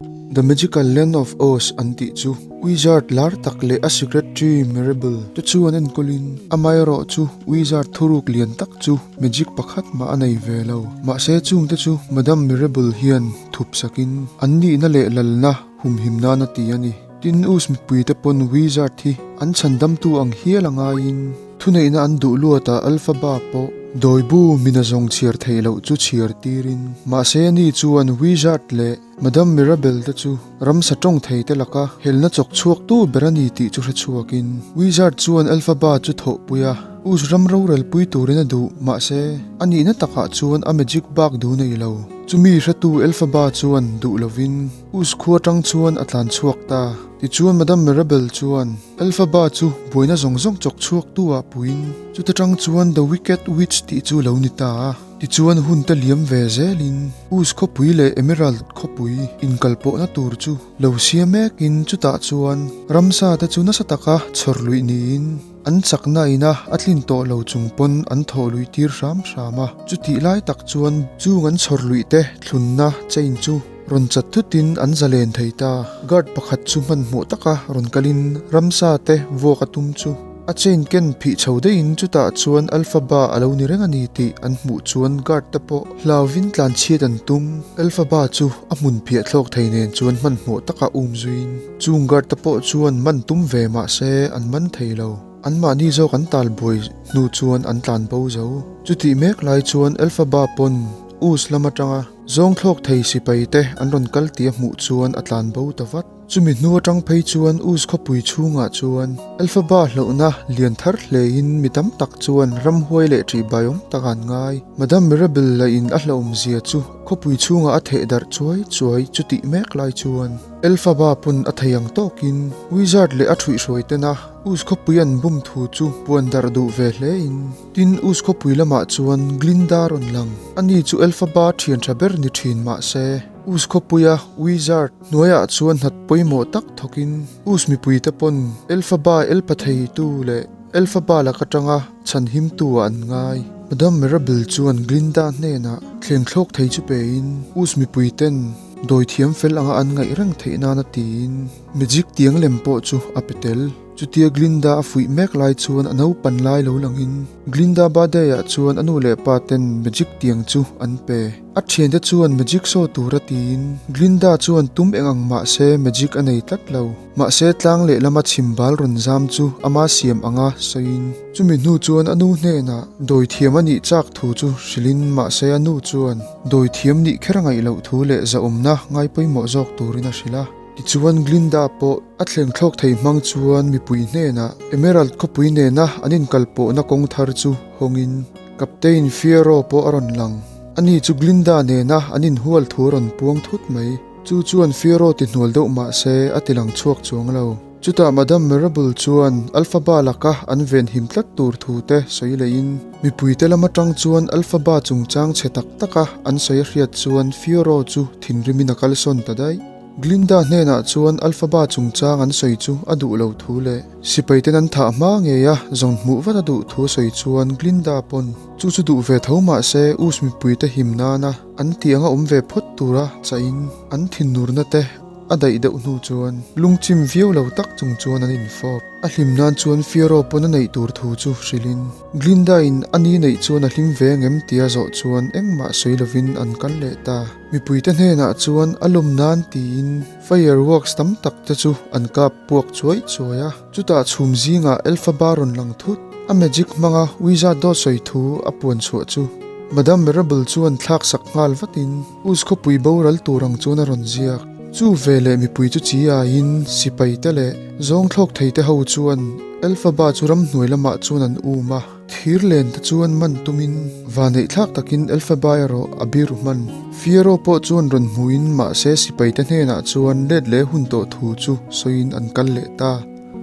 The Magical Land of Oz an tih chu Wizard lar tak leh a secretary Mirabel te chu an enkawlin, amaherawhchu Wizard thuruk lian tak chu magic pakhat mah a nei ve lo. Mahse chungte chu Madam Mirabel hian thup sakin an nihna leh lalna humhim nan a ti a ni. Tin, Oz mipuite pawn Wizard hi an chhandamtu ang hial a ngaiin, Thuneihna an duh luatah Alphaba pawh dawibu mina zawng chhiar theih loh chu chhiar tirin, mahse ani chuan Wizard leh Madam Mirabel te chu ramsa tawng thei te laka helna chawk chhuaktu ber a ni tih chu hre chhuakin Wizard chuan Alphaba chu thawhpui a, Us ram rorelpui turin a duh, mahse a nihna takah chuan a magic bak duh nei lo. Chumi hretu Elphaba chuan duh lovin Us khua tang chuan a tlan chhuak ta. Tichuan Madam Mirabel chuan Elphaba chu buaina zawng zawng chawk chhuak tu ah puiin chuta tang chuan The Wicked Witch tih chu lo ni ta a. Tichuan hun te liam ve zelin Uz khawpui leh Emerald khawpui inkalpawhna tur chu lo siam mekin chutah chuan ramsa te chu nasa taka chhawr luih niin an chakna ina a tlin tawh lo chung pawn an thawh luih tir hram hram a. Chutih lai tak chuan chung an chhawr luih te thlunna chain chu Rawn chat thutin an zalen thei ta. Guard pakhat chu hmanhmawh taka rawn kalin ramsa te vuak a tum chu a chain ken phih chho daihin chutah chuan Alphaba a lo ni reng a ni tih an hmuh chuan guard te pawh hlauvin tlanchhiat an tum. Alphaba chu a hmun phiah thlawk thei nen chuan hmanhmawh taka um zuiin chung guard te pawh chuan man tum ve mah se an man thei lo. Anmahni zawk an talbuai hnu chuan an tlan bo zo. Chutih mek lai chuan Alphaba pawn Us lam atanga Zawng thlawk thei sipai te an rawn kal tih a hmuh chuan a tlan bo ta vat. Chumi hnu atang phei chuan Uz khawpui chhungah chuan Elphaba hlauhna lian thar hlein mi tam tak chuan ramhuai leh ṭihbai awm tak an ngai. Madam Mirabel lahin a hlauhawmzia chu khawpui chhungah a theh darh chuai chuai chutih mek lai chuan Elphaba pawn a thei ang tawkin Wizard leh a ṭhuihhruai tena Uz khawpui an bum thu chu puan darh duh ve hlein Tin, Us khawpui lamah chuan Glinda rawn lang. Ani chu Elphaba thian tha ber ni thin mah se, Us khawpuia Wizard hnuaiah chuan hnat pawimawh tak thawkin Us mipuite pawn Elphaba elpha theitu leh Elphaba lak atanga chhanhimtu ah an ngai. Madam Mirabel chuan Glinda hnenah thleng thlawk thei chu pein Us mipuiten dawi thiam fel anga an ngaih reng theih nana tiin magic tiang lem pawh chu a pe tel. Chutia Glinda a fuih mek lai chuan a naupan lai lo langin Glinda birthday ah chuan a nu leh pa ten magic tiang chu an pe. A thiante chuan magic show tura tiin Glinda chuan tum eng ang mah se magic a nei tlat lo. Mahse tlang leh lama chhim bal rawn zam chu ama siam anga sawiin chumi hnu chuan a nu hnenah dawi thiam a nih chak thu chu hrilhin mahse a nu chuan dawi thiam nih kher a ngaih loh thu leh zahawmna ngai pawimawh zawk turin a hrilh a. Tichuan Glinda pawh a thleng thlawk thei hmang chuan mipui hnenah Emerald khawpui nena an inkalpawhna kawng thar chu hawngin Captain Fierro pawh a rawn lang. Ani chu Glinda nena an inhual thu a rawn puang thut mai. Chu chuan Fierro ti hnual deuh mah se a ti lang chhuak chuang lo. Chutah Madam Mirabel chuan Alphaba laka an venhim tlat tur thu te sawi lehin mipuite lam atang chuan Alphaba chungchang chhe tak taka an sawi a hriat chuan Fierro chu thinrimin a kalsawn ta daih. Glinda hnenah chuan Alphaba chungchang an sawi chu a duh lo thu leh sipaiten an thah hma ngei a zawn hmuh vat a duh thu a sawi chuan Glinda pawn chu chu duh ve tho mah se Us mipuite him nana an tih anga awm ve phawt tura chahin an thinurna te a daih deuh hnu chuan lungchim viau lo tak chung chuan an infawp. A hlim nan chuan Fierro pawn a neih tur thu chu hrilhin Glinda in a ni neih chuan a hlim ve ngem tia zawh chuan engmah sawi lovin an kal leh ta. Mipuite hnenah chuan a lawm nan tiin fireworks tam tak te chu an kap puak chuai chuai a, chutah chhum zingah Elphaba rawn lang thut. A magic hmanga wizard dawt sawi thu a puan chhuah chu Madam Mirabel chuan thlak sak nghal vatin Uz khawpui boral tur ang chuan a rawn ziak. Chu veleh mipui chu chi aiin sipai te leh zawng thlawk thei te ho chuan Elphaba chu ramhnuai lamah chuan an um a. Thir len te chuan man tumin vaneih thlak takin Elphaba erawh a biru hman. Fierro pawh chuan rawn hmuin mahse sipai te hnenah chuan let leh hun tawh thu chu sawiin an kal leh ta.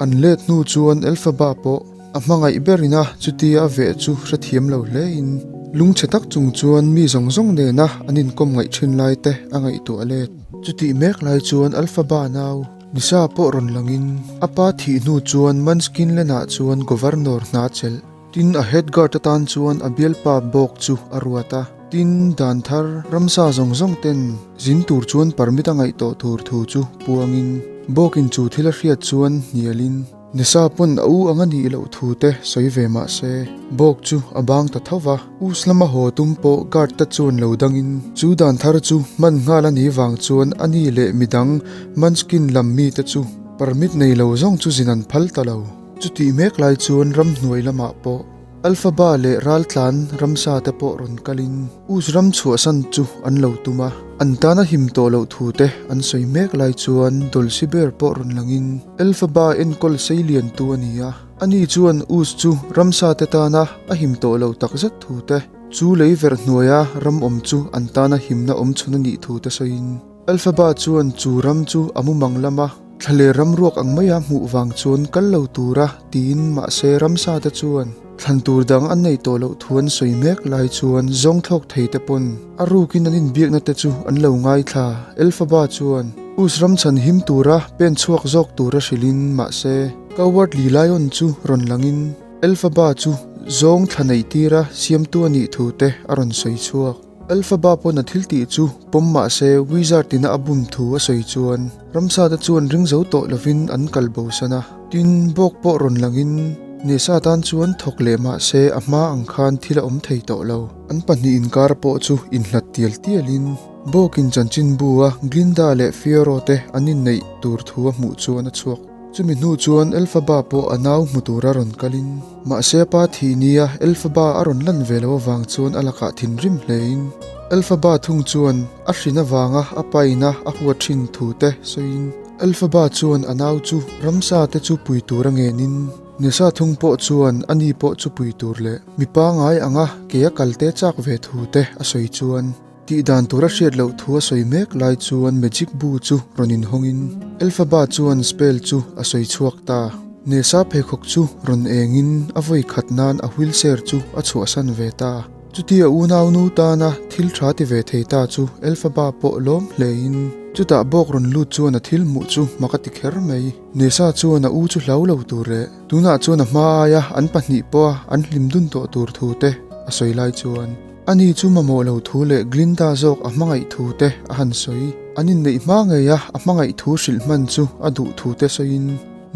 An let hnu chuan Elphaba pawh a hmangaih berin a chutia a veh chu hrethiam lo hlein lungchhe tak chung chuan mi zawng zawng nena an inkawm ngaih thin lai te a ngaihtuah let. Chutih mek lai chuan Elphaba nau Nisa pawh rawn langin a pa thih hnu chuan Munchkinland-ah chuan Governor hna chelh. Tin, a head guard atan chuan a bialpa bawk chu a ruat a. Tin, dan thar ramsa zawng zawng ten zin tur chuan permit a ngaih tawh tur thu chu puangin Bawkin chu thil a hriat chuan hnialin Nisa pawn a u ang a nih loh thu te sawi ve mah se, Bawk chu a bang ta tho va. Us lama haw tum pawh guard te chuan lo dangin chu dan thar chu hman nghal a nih vang chuan a ni leh midang Munchkin lam mite chu permit nei lo zawng chu zin an phal ta lo. Chutih mek lai chuan ramhnuai lamah pawh Alphaba leh raltlan ramsa te pawh rawn kalin Us ram chhuahsan chu an lo tum a, an tana him tawh loh thu te an sawi mek lai chuan Dolsi ber pawh rawn langin Alphaba enkawl sei lian tu a ni a, ani chuan Us chu ramsa te tana a him tawh loh takzet thu te, chu lei verh hnuaia ram awm chu an tana himna awm chhun a nih thu te sawiin Alphaba chuan chu ram chu a mumang lama Thla leh ram ruak ang maia hmuh vang chuan kal lo tura tiin mahse ramsa te chuan thlan tur dang an nei tawh loh thu an sawi mek lai chuan zawng thlawk thei te pawn a rukin an inbiakna te chu an lo ngaithla. Elphaba chuan Us ram chhan him tura pen chhuak zawk tura hrilhin mahse Cowardly Lion chu rawn langin Elphaba chu zawng thla neih tira siamtu a nih thu te a rawn sawi chhuak. Elphaba pawn a thil tih chu pawm mah se Wizard ina a bum thu a sawi chuan ramsa te chuan ring zo tawh lovin an kal bo san a. Tin, bawk pawh rawn langin Nesa tan chuan thawk leh mah se a hma ang khan thil a awm thei tawh lo. An pahnih inkar pawh chu inhlat tial tialin bawkin chanchinbu a Glinda leh Fiyero te an inneih tur thu a hmuh chuan a chhuak. Chumi hnu chuan Elphaba pawh a nau hmu tura rawn kalin, mahse a pa thih nia Elphaba a rawn lan ve loh avang chuan a lakah thinrim hlein, Elphaba thung chuan a hrin avanga a paina a huat thin thu te sawiin, Elphaba chuan a nau chu ramsa te chu pui tura ngenin, Nisa thung pawh chuan a ni pawh chu pui tur leh mi pangai anga ke a kal te chak ve thu te a sawi chuan, Tih dan tur a hriat loh thu a sawi mek lai chuan magic bu chu rawn inhawngin Elphaba chuan spell chu a sawi chhuak ta. Nesa pheikhawk chu rawn engin a vawi khat nan a wheelchair chu a chhuahsan ve ta. Chutia unaunu tana thil tha ti ve thei ta chu Elphaba pawh lawm hlein chutah bawk rawn lut chuan a thil hmuh chu mak a ti kher mai. Nesa chuan a u chu hlau lo tur leh tunah chuan a hma aia an pahnih pawha an hlim dun tawh tur thu te a sawi lai chuan. Ani chu mamawh lo thu leh Glinda zawk a hmangaih thu te a han sawi. An inneih hma ngei a, a hmangaih thu hrilh hman chu a duh thu te sawiin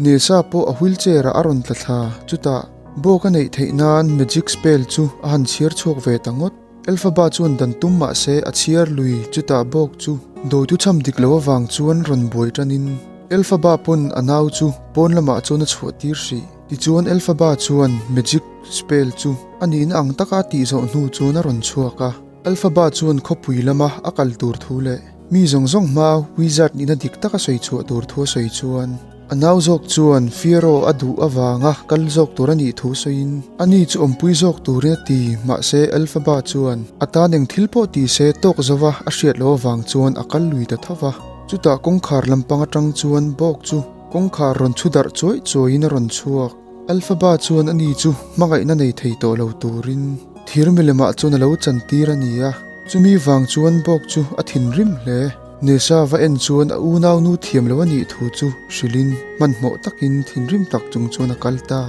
Nilsa pawh a wheelchair ah a rawn tla thla. Chutah, bawk a neih theih nan magic spell chu a han chhiar chhuak ve ta ngawt. Elphaba chuan dan tum mah se a chhiar lui chutah bawk chu dawitu chham dik lo avang chuan rawn buai tanin Elphaba pawn a nau chu pawn lamah chuan a chhuah tir hrih. Tichuan Elphaba chuan magic spell chu a nihna ang taka a tih zawh hnu chuan a rawn chhuak a. Elphaba chuan khawpui lama a kal tur thu leh mi zawng zawng hmaa wizard nihna dik taka sawi chhuah tur thu a sawi chuan a nau zawk chuan Fiyero a duh avanga kal zawk tur a nih thu sawiin ani chu awmpui zawk turin a ti mahse Elphaba chuan a tan eng thil pawh ti se tawk zova a hriat loh avang chuan a kal lui ta tho va. Chutah kawngkhar lampang atang chuan bawk chu Kawngkhar rawn chhu darh chuai chuaiin a rawn chhuak. Alphaba chuan ani chu hmangaihna nei thei tawh lo turin thir milemah chuan a lo chantir a ni a, chumi vang chuan bawk chu a thinrim hle. Nesa va en chuan a unaunu thiam lo a nih thu chu hrilhin hmanhmawh takin thinrim tak chung chuan a kal ta.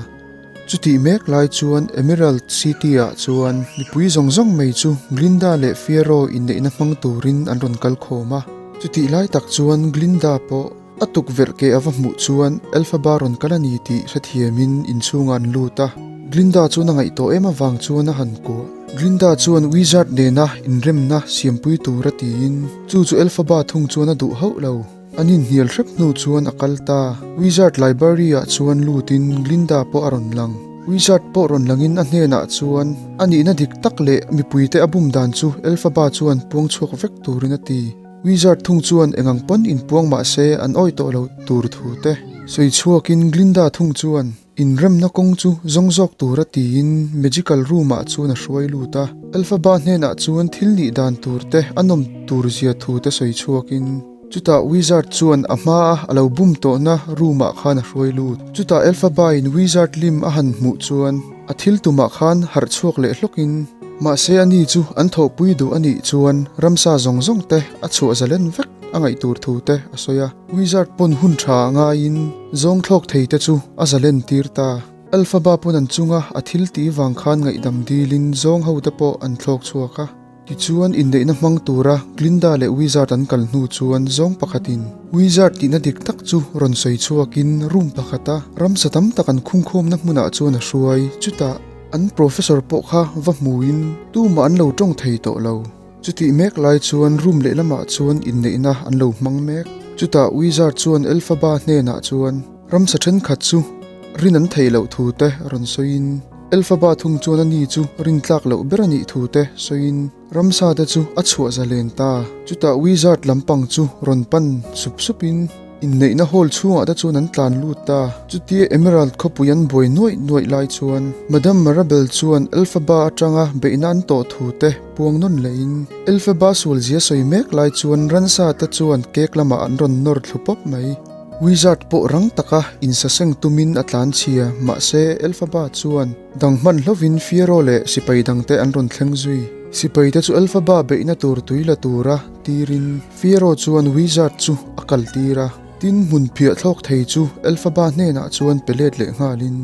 Chutih mek lai chuan Emerald City-ah chuan mipui zawng zawng mai chu Glinda leh Fiyero inneihna hmang turin an rawn kal khawm a. Chutih lai tak chuan Glinda pawh A tukverh ke a va hmuh chuan Elphaba rawn kal a ni tih hrethiamin inchhungah an lut a. Glinda chuan a ngaihtuah em avang chuan a han kuah. Glinda chuan Wizard nena inremna siampui tur a tiin chu chu Elphaba thung chuan a duh hauh lo. An inhnial hrep hnu chuan a kal ta. Wizard library-ah chuan lutin Glinda pawh a rawn lang. Wizard pawh rawn langin a hnenah chuan a nihna dik tak leh mipuite a bum dan chu Elphaba chuan puang chhuak vek turin a ti. Wizard thung chuan engang pawn inpuang mah se an awi tawh lo tur thu te sawi chhuakin Glinda thung chuan inremna kawng chu zawng zawk tura tiin magical room ah chuan a hruai lut a. Elphaba hnenah chuan thil nih dan tur te a nawm tur zia thu te sawi chhuakin chutah Wizard chuan a hma a a lo bum tawhna room ah khan a hruai lut. Chutah Elphaba in Wizard lim a han hmuh chuan a thil tumah khan harh chhuak leh hlawkin Mahse ani chu an thawhpui duh a nih chuan ramsa zawng zawng te a chhuah zalen vek a ngaih tur thu te a sawi a. Wizard pawn hun tha a ngaiin zawng thlawk thei te chu a zalen tir ta. Elphaba pawn an chunga a thil tih vang khan ngaihdam dilin zawng ho te pawh an thlawk chhuak a. Tichuan inneihna hmang tura Glinda leh Wizard an kal hnu chuan zawng pakhatin Wizard tihna dik tak chu rawn sawi chhuakin room pakhata ramsa tam tak an khungkhawmna hmunah chuan a hruai. Chutah an professor pawh kha va hmuin tumah an lo tawng thei tawh lo. Chutih mek lai chuan room lehlamah chuan inneihna an lo hmang mek. Chutah Wizard chuan Elphaba hnenah chuan ramsa thenkhat chu rin an theih loh thu te rawn sawiin Elphaba thung chuan ani chu rin tlak loh ber a nih thu te sawiin ramsa te chu a chhuah zalen ta. Chutah Wizard lampang chu rawn pan sup supin Inneihna hall chhungah te chuan an tlan lut ta. Chutia Emerald khawpui an buai nuaih nuaih lai chuan Madam Marabel chuan Elphaba atanga beihna an tawh thu te puang nawn lehin Elphaba sual zia sawi mek lai chuan ransa te chuan cake lamah an rawn nawr thlu pawp mai. Wizard pawh rang taka insaseng tumin a tlan chhia, mahse Elphaba chuan dang hman hlovin Fiyero leh sipai dangte an rawn thleng zui. Sipaite chu Elphaba beihna tur tui la tura tirin Fiyero chuan Wizard chu a kal tir a, tin hmun phiah thlawk thei chu Elphaba hnenah chuan pe let leh nghalin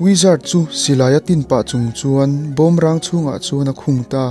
Wizard chu silai a tin pah chung chuan bawmrang chhungah chuan a khung ta.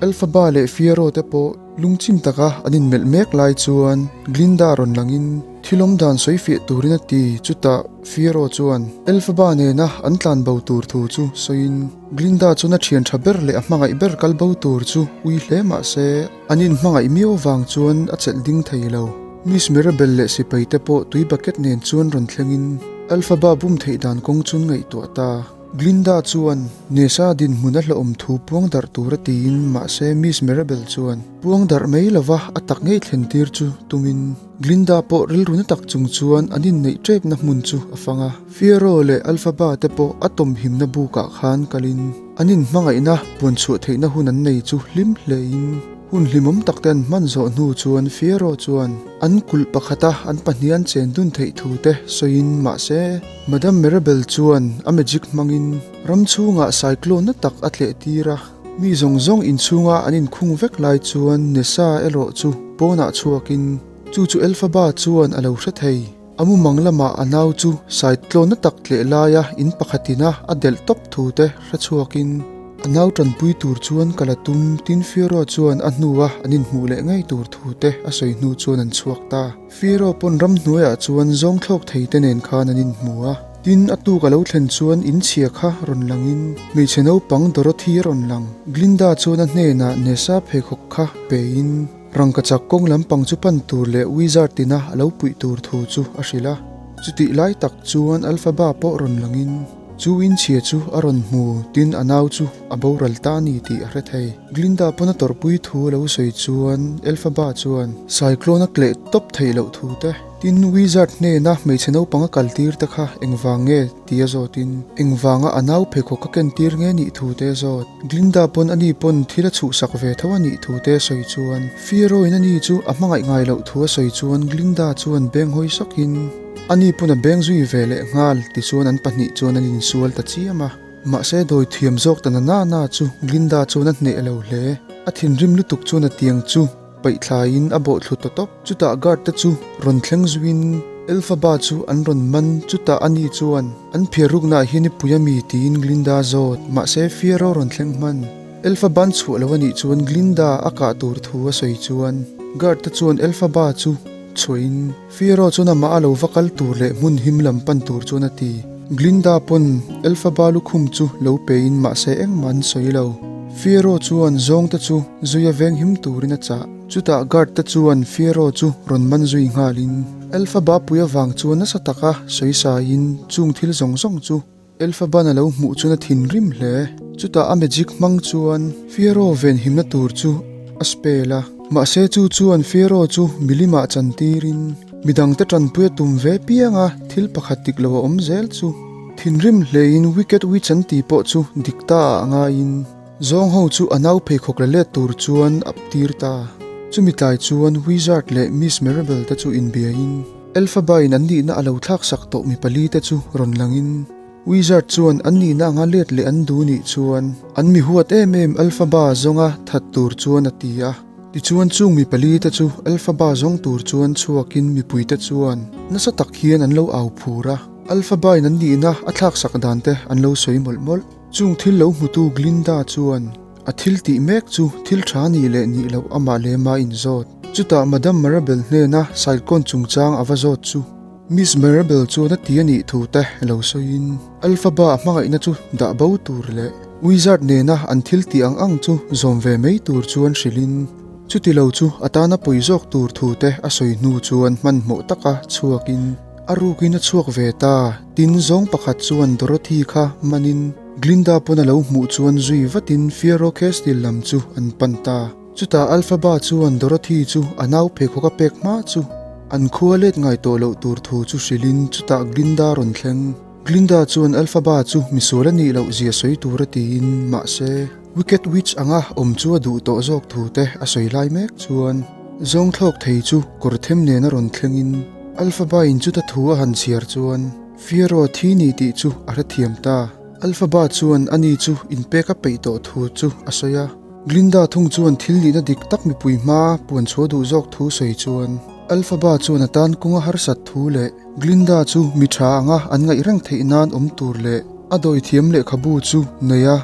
Elphaba leh Fiyero te pawh lungchim taka an inmelh mek lai chuan Glinda rawn langin thil awm dan sawi fiah turin a ti, chutah Fiyero chuan Elphaba nena an tlan bo tur thu chu sawiin Glinda chuan a thian tha ber leh a hmangaih ber kal bo tur chu ui hle mah se, An inhmangaih miau vang chuan a chelh ding thei lo. Miss Mirabel leh sipai te pawh tui bucket nen chuan rawn thlengin Alphaba bum theih dan kawng chun ngaihtuah ta. Glinda chuan Nessa dinhmun a hlauhawm thu puang darh tur a tiin mahse Miss Mirabel chuan puang darh mai lova a tak ngei thlen tir chu tumin Glinda pawh rilru na tak chung chuan an inneih tepna hmun chu a fang a. Fiyero leh Alphaba te pawh a tawmhimna bukah khan kalin An inhmangaihna puan chhuah theihna hun an nei chu hlim hlein hun hlimawm tak te an hman zawh hnu chuan Fiyero chuan an kulh pakhata an pahnih an chen dun theih thu te sawiin mahse Madam Mirabel chuan a magic hmangin ram chhungah cyclone na tak a tleh tir a, mi zawng zawng inchhunga an inkhung vek lai chuan Nessa erawh chu pawnah chhuakin chu chu Elphaba chuan a lo hre thei. A mumang lamah a nau chu saitlawna tak tleh laia in pakhatina a delh tawp thu te hre chhuakin a nau tanpui tur chuan ka la tum tin Fiyero chuan a hnua an inhmuh leh ngei tur thu te a sawi hnu chuan an chhuak ta. Fiyero pawn ramhnuaiah chuan zawng thlawk thei te nen khan an inhmu a, tin a tuk a lo thlen chuan in chhia kha rawn langin hmeichhe naupang Dorothy a rawn lang. Glinda chuan a hnenah Nessa pheikhawk kha pein. Rangkachak kawng lampang chu pan tur leh Wizard tina a lo puih tur thu chu a hrilh a. Chutih lai tak chuan Alphaba pawh rawn langin chu inchhia chu a rawn hmu tin a nau chu a boral ta a ni tih a hre thei. Glinda pawn a tawrhpui thu a lo sawi chuan Elphaba chuan Cyclone a kleh tawp theih loh thu te, tin Wizard hnena hmeichhe naupang a kal tir te kha engvang nge ti a zawtin engvanga a nau pheikhawk a ken tir nge nih thu te a zawt. Glinda pawn ani pawn thil a chhuhsak ve tho a nih thu te a sawi chuan Fiyero-in ani chu a hmangaih ngai loh thu a sawi chuan Glinda chuan beng hawi sawkin ani pawn a beng zui ve leh nghal tichuan an pahnih chuan an insual ta chiam a. Mahse dawi thiam zawk ta na na na chu Glinda chuan a hneh lo hle. A thinrim lutuk chuan a tiang chu Paihthlaiin a bawh thlu ta tawp. Chutah guard te chu rawn thleng zuiin Elphaba chu an rawn man. Chutah ani chuan an phiar ruknaah hian i pui a mi tiin Glinda a zawt. Mahse Fiyero rawn thleng hman. Elphaba an chhuah lo a nih chuan Glinda a kah tur thu a sawi chuan guard te chuan Elphaba chu chhuahin Fiyero chuan amah a lo va kal tur leh hmun him lam pan tur chuan a ti. Glinda pawn Elphaba lukhum chu lo pein mahse engmah an sawi lo. Fiyero chuan zawngte chu zuia veng him turin a chah. Chutah guard te chuan Fiyero chu rawn man zui nghalin Elphaba pui avang chuan nasa taka sawi saiin chung thil zawng zawng chu Elphaban a lo hmuh chuan a thinrim hle. Chutah a magic hmang chuan Fiyero ven himna tur chu a spell a. Mahse chu chuan Fiyero chu milimah chan tirin midangte tanpui a tum ve piang a, thil pakhat dik lo a awm zel chu. Thinrim hlein Wicked Witch an tih pawh chu dik ta ah ngaiin zawng ho chu a nau pheikhawk la let tur chuan a tir ta. Chumi tlai chuan Wizard leh Miss Marable te chu inbiain Elphaba in an nihna a lo thlak sak tawh mi pali te chu rawn langin Wizard chuan an nihna anga let leh an duh nih chuan an mi huat em em Elphaba zawnga that tur chuan a ti a. Tichuan chung mi pali te chu Elphaba zawng tur chuan chhuakin mipui te chuan nasa tak hian an lo au phur a. Alphaba in an nihna a thlaksak dan te an lo sawi mawlh mawlh. Chung thil lo hmutu Glinda chuan a A thil tih mek chu thil tha nih leh nih loh amah lema inzawt. Chutah Madam Marabel hnena Sailkawn chungchang a va zawt chu Miss Marabel chuan a ti a nih thu te lo sawiin Elphaba a hmangaihna chu dah bo tur leh Wizard nena an thil tih ang ang chu zawm ve mai tur chuan hrilhin chuti lo chu a tana pawi zawk tur thu te a sawi hnu chuan hmanhmawh taka chhuakin a rukin a chhuak ve ta. Tin zawng pakhat chuan Dorothy kha manin Glinda pawn a lo hmuh chuan zui vatin Fiyero Castle lam chu an pan ta. Chutah Elphaba chuan Dorothy chu a nau pheikhawk a pek hma chu an khua let ngai tawh loh tur thu chu hrilhin chutah Glinda rawn thleng. Glinda chuan Elphaba chu misual a nih loh zia sawi tur a tiin mahse Wicked Witch anga awm chu a duh tawh zawk thu te a sawi lai mek chuan zawng thlawk thei chu kawr them nen a rawn thlengin Elphaba in chuta thu a han chhiar chuan Fiyero thi ni tih chu a hrethiam ta. Elphaba chuan ani chu inpek a peih tawh thu chu a sawi a. Glinda thung chuan thil nihna dik tak mipui hma puan chhuah duh zawk thu sawi chuan Elphaba chuan a tan kawng a harsat thu leh Glinda chu mi tha anga an ngaih reng theih nan awm tur leh a dawithiam lehkhabu chu nei a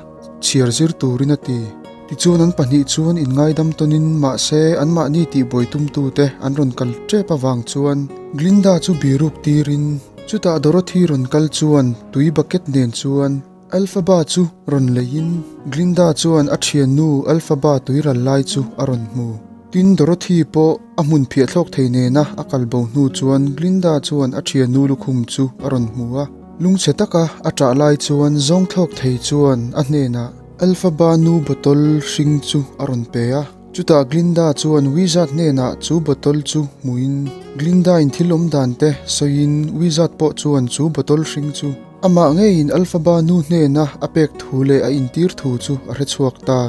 chhiar zir turin a ti. Tichuan an pahnih chuan inngaidam tawnin mahse anmahni tihbuai tumtute an rawn kal tep avang chuan Glinda chu biruk tirin chutah Dorothy rawn kal chuan tui bucket nen chuan Elphaba chu rawn leiin Glinda chuan a thiannu Elphaba tuiral lai chu a rawn hmu. Tin, Dorothy pawh a hmun phiah thlawk thei nena a kal bo hnu chuan Glinda chuan a thiannu lukhum chu a rawn hmu a. Lungchhe taka a ṭah lai chuan zawng thlawk thei chuan a hnenah Elphaba nu bottle hring chu a rawn pe a. Chutah Glinda chuan Wizard hnenah chu bottle chu hmuin Glinda in thil awm dan te sawiin Wizard pawh chuan chu bottle hring chu Amah ngeiin Elphaba nu hnena a pek thu leh a intir thu chu a hre chhuak ta.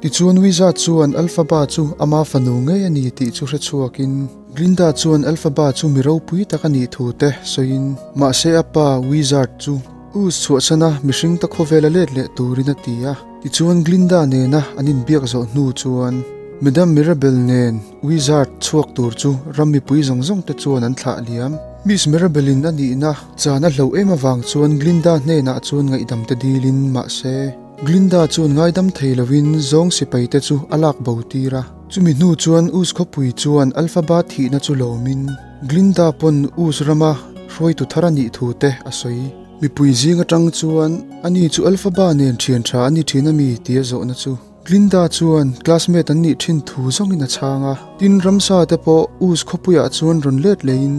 Tichuan Wizard chuan Elphaba chu ama fanu ngei a ni tih chu hre chhuakin Glinda chuan Elphaba chu mi ropui tak a nih thu te sawiin mahse a pa Wizard chu Uz chhuahchana mihring ta khawvela let leh turin a ti a. Tichuan Glinda nena an inbiak zawh hnu chuan Madam Mirabel nen Wizard chhuak tur chu ram mipui zawng zawng te chuan an thlah liam. Miss Mirabel-in a nihna chan a hloh em avang chuan Glinda hnenah chuan ngaihdam te dilin mahse Glinda chuan ngaidam thei lovin zawng sipai te chu a lak bo tir a. Chumi hnu chuan Uz khawpui chuan Elphaba thihna chu lawmin Glinda pawn Uz rama hruaitu thar a nih thu te a sawi. Mipui zing atang chuan ani chu Elphaba nen thian tha a ni thin ami tia zawhna chu. Glinda chuan classmate an nih thin thu zawngin a chhang a, tin ramsa te pawh Uz khawpuiah chuan rawn let leiin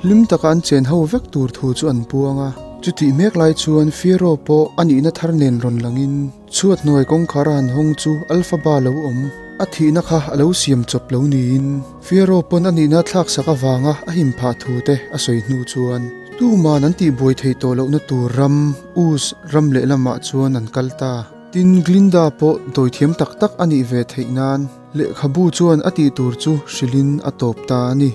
hlim taka an chen ho vek tur thu chu an puang a. Chutih mek lai chuan Fiyero pawh a nihna thar nen rawn langin chhuat hnuai kawngkhar a han hawng chu Elphaba lo awm a thihna kha a lo siam chawp lo niin Fiyero pawn a nihna thlaksak avanga a him phah thu te a sawi hnu chuan tuman an tihbuai theih tawh lohna tur ram Uz ram lehlamah chuan an kal ta. Tin, Glinda pawh dawithiam tak tak a nih ve theih nan lehkhabu chuan a tih tur chu hrilhin a tawp ta a ni.